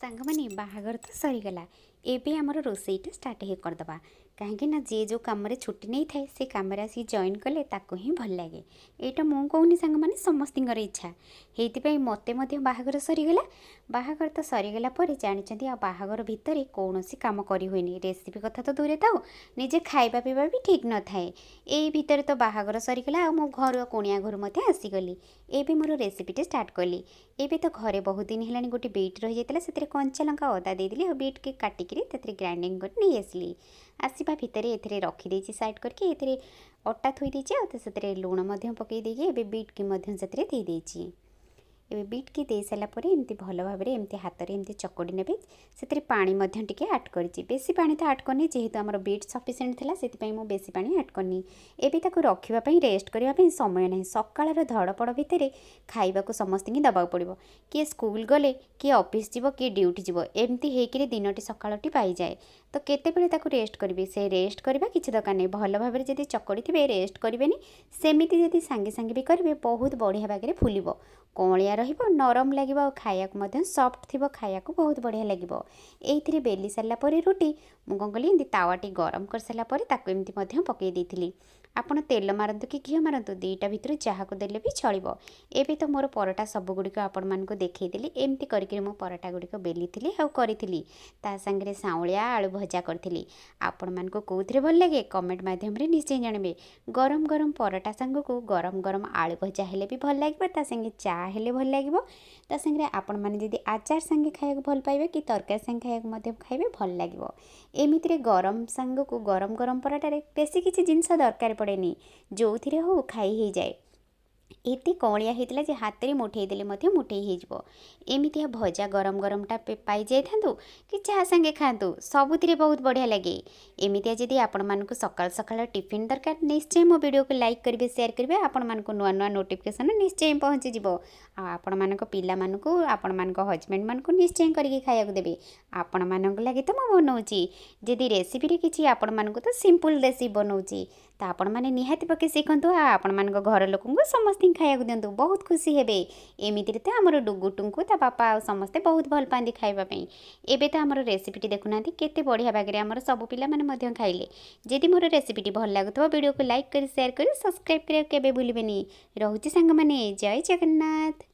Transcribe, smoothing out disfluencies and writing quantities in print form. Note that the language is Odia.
ସାଙ୍ଗମାନେ, ବାହାଘର ତ ସରିଗଲା। ଏବେ ଆମର ରୋଷେଇଟା ଷ୍ଟାର୍ଟ ହେଇ କରିଦେବା, କାହିଁକି ନା ଯିଏ ଯେଉଁ କାମରେ ଛୁଟି ନେଇଥାଏ, ସେ କାମରେ ଆସିକି ଜଏନ୍ କଲେ ତାକୁ ହିଁ ଭଲ ଲାଗେ। ଏଇଟା ମୁଁ କହୁନି ସାଙ୍ଗମାନେ, ସମସ୍ତଙ୍କର ଇଚ୍ଛା। ହେଇଥିପାଇଁ ମୋତେ ମଧ୍ୟ ବାହାଘର ସରିଗଲା। ବାହାଘର ତ ସରିଗଲା ପରେ ଜାଣିଛନ୍ତି, ଆଉ ବାହାଘର ଭିତରେ କୌଣସି କାମ କରିହୁଏନି। ରେସିପି କଥା ତ ଦୂରେ ଥାଉ, ନିଜେ ଖାଇବା ପିଇବା ବି ଠିକ୍ ନଥାଏ। ଏଇ ଭିତରେ ତ ବାହାଘର ସରିଗଲା ଆଉ ମୁଁ ଘରୁ କୁଣିଆ ଘରୁ ମଧ୍ୟ ଆସିଗଲି। ଏବେ ମୋର ରେସିପିଟି ଷ୍ଟାର୍ଟ କଲି। ଏବେ ତ ଘରେ ବହୁତ ଦିନ ହେଲାଣି ଗୋଟେ ବିଟ୍ ରହିଯାଇଥିଲା। ସେଥିରେ କଞ୍ଚା ଲଙ୍କା, ଅଦା ଦେଇଦେଲି ଆଉ ବିଟ୍କି କାଟିକିରି ସେଥିରେ ଗ୍ରାଇଣ୍ଡିଙ୍ଗ କରି ନେଇ ଆସିଲି। ଆସିବା ଭିତରେ ଏଥିରେ ରଖିଦେଇଛି ସାଇଡ଼୍ କରିକି। ଏଥିରେ ଅଟା ଥୋଇ ଦେଇଛି ଆଉ ସେଥିରେ ଲୁଣ ମଧ୍ୟ ପକାଇ ଦେଇକି ଏବେ ବିଟ୍କି ମଧ୍ୟ ସେଥିରେ ଦେଇଦେଇଛି। ଏବେ ବିଟ୍କି ଦେଇସାରିଲା ପରେ ଏମିତି ଭଲ ଭାବରେ ଏମିତି ହାତରେ ଏମିତି ଚକଡ଼ି ନେବେ। ସେଥିରେ ପାଣି ମଧ୍ୟ ଟିକେ ଆଡ଼୍ କରିଛି। ବେଶୀ ପାଣି ତ ଆଡ଼୍ କରିନି, ଯେହେତୁ ଆମର ବିଟ୍ ସଫିସିଏଣ୍ଟ ଥିଲା, ସେଥିପାଇଁ ମୁଁ ବେଶୀ ପାଣି ଆଡ଼୍ କରିନି। ଏବେ ତାକୁ ରଖିବା ପାଇଁ, ରେଷ୍ଟ କରିବା ପାଇଁ ସମୟ ନାହିଁ। ସକାଳର ଧଡ଼ପଡ଼ ଭିତରେ ଖାଇବାକୁ ସମସ୍ତଙ୍କୁ ଦେବାକୁ ପଡ଼ିବ। କିଏ ସ୍କୁଲ ଗଲେ, କିଏ ଅଫିସ୍ ଯିବ, କିଏ ଡ୍ୟୁଟି ଯିବ, ଏମିତି ହେଇକିରି ଦିନଟି ସକାଳଟି ପାଇଯାଏ। ତ କେତେବେଳେ ତାକୁ ରେଷ୍ଟ କରିବି? ସେ ରେଷ୍ଟ କରିବା କିଛି ଦରକାର ନାହିଁ। ଭଲ ଭାବରେ ଯଦି ଚକଡ଼ିଥିବେ, ରେଷ୍ଟ କରିବେନି, ସେମିତି ଯଦି ସାଙ୍ଗେ ସାଙ୍ଗେ ବି କରିବେ, ବହୁତ ବଢ଼ିଆ ବାଗରେ ଫୁଲିବ, କଅଁଳିଆ ରହିବ, ନରମ ଲାଗିବ ଆଉ ଖାଇବାକୁ ମଧ୍ୟ ସଫ୍ଟ ଥିବ, ଖାଇବାକୁ ବହୁତ ବଢ଼ିଆ ଲାଗିବ। ଏଇଥିରେ ବେଲି ସାରିଲା ପରେ ରୁଟି ମୁଁ କ'ଣ କଲି, ଏମିତି ତାୱାଟି ଗରମ କରିସାରିଲା ପରେ ତାକୁ ଏମିତି ମଧ୍ୟ ପକାଇ ଦେଇଥିଲି। ଆପଣ ତେଲ ମାରନ୍ତୁ କି ଘିଅ ମାରନ୍ତୁ, ଦୁଇଟା ଭିତରୁ ଯାହାକୁ ଦେଲେ ବି ଚଳିବ। ଏବେ ତ ମୋର ପରଟା ସବୁଗୁଡ଼ିକ ଆପଣମାନଙ୍କୁ ଦେଖେଇଦେଲି। ଏମିତି କରିକିରି ମୁଁ ପରଟା ଗୁଡ଼ିକ ବେଲିଥିଲି ଆଉ କରିଥିଲି। ତା ସାଙ୍ଗରେ ସାଉଁଳିଆ ଆଳୁ ଭଜା କରିଥିଲି। ଆପଣମାନଙ୍କୁ କେଉଁଥିରେ ଭଲ ଲାଗେ, କମେଣ୍ଟ ମାଧ୍ୟମରେ ନିଶ୍ଚୟ ଜଣାଇବେ। ଗରମ ଗରମ ପରଟା ସାଙ୍ଗକୁ ଗରମ ଗରମ ଆଳୁ ଭଜା ହେଲେ ବି ଭଲ ଲାଗିବ, ତା ସାଙ୍ଗେ ଚା ହେଲେ ଭଲ ଲାଗିବ। ତା ସାଙ୍ଗରେ ଆପଣମାନେ ଯଦି ଆଚାର ସାଙ୍ଗେ ଖାଇବାକୁ ଭଲ ପାଇବେ କି ତରକାରୀ ସାଙ୍ଗେ ଖାଇବାକୁ ମଧ୍ୟ ଖାଇବେ, ଭଲ ଲାଗିବ। ଏମିତିରେ ଗରମ ସାଙ୍ଗକୁ ଗରମ ଗରମ ପରଟାରେ ବେଶୀ କିଛି ଜିନିଷ ଦରକାର ପଡ଼େନି, ଯେଉଁଥିରେ ହଉ ଖାଇ ହେଇଯାଏ। ଏତେ କଅଁଳିଆ ହେଇଥିଲା ଯେ ହାତରେ ମୁଠେଇ ଦେଲେ ମଧ୍ୟ ମୁଠେଇ ହେଇଯିବ। ଏମିତିଆ ଭଜା ଗରମ ଗରମଟା ପାଇଯାଇଥାନ୍ତୁ କି ଚା ସାଙ୍ଗେ ଖାଆନ୍ତୁ, ସବୁଥିରେ ବହୁତ ବଢ଼ିଆ ଲାଗେ। ଏମିତିଆ ଯଦି ଆପଣମାନଙ୍କୁ ସକାଳ ସକାଳ ଟିଫିନ୍ ଦରକାର, ନିଶ୍ଚୟ ମୋ ଭିଡ଼ିଓକୁ ଲାଇକ୍ କରିବେ, ସେୟାର କରିବେ। ଆପଣମାନଙ୍କୁ ନୂଆ ନୂଆ ନୋଟିଫିକେସନ୍ ନିଶ୍ଚୟ ପହଞ୍ଚିଯିବ। ଆଉ ଆପଣମାନଙ୍କ ପିଲାମାନଙ୍କୁ, ଆପଣମାନଙ୍କ ହଜବେଣ୍ଡମାନଙ୍କୁ ନିଶ୍ଚୟ କରିକି ଖାଇବାକୁ ଦେବେ। ଆପଣମାନଙ୍କ ଲାଗି ତ ମୁଁ ବନଉଛି। ଯଦି ରେସିପିରେ କିଛି ଆପଣମାନଙ୍କୁ ତ ସିମ୍ପଲ୍ ରେସିପି ବନଉଛି, ତ ଆପଣମାନେ ନିହାତି ପକ୍ଷେ ଶିଖନ୍ତୁ ଆଉ ଆପଣମାନଙ୍କ ଘର ଲୋକଙ୍କୁ ସମସ୍ତଙ୍କୁ ଖାଇବାକୁ ଦିଅନ୍ତୁ, ବହୁତ ଖୁସି ହେବେ। ଏମିତିରେ ତ ଆମର ଡୁଗୁ, ଟୁଙ୍କୁ, ତା ବାପା ଆଉ ସମସ୍ତେ ବହୁତ ଭଲ ପାଆନ୍ତି ଖାଇବା ପାଇଁ। ଏବେ ତ ଆମର ରେସିପିଟି ଦେଖୁନାହାନ୍ତି, କେତେ ବଢ଼ିଆ ବାଗରେ ଆମର ସବୁ ପିଲାମାନେ ମଧ୍ୟ ଖାଇଲେ। ଯଦି ମୋର ରେସିପିଟି ଭଲ ଲାଗୁଥିବ, ଭିଡ଼ିଓକୁ ଲାଇକ୍ କରି, ସେୟାର କରି, ସବସ୍କ୍ରାଇବ୍ କରିବାକୁ କେବେ ଭୁଲିବେନି। ରହୁଛି ସାଙ୍ଗମାନେ, ଜୟ ଜଗନ୍ନାଥ।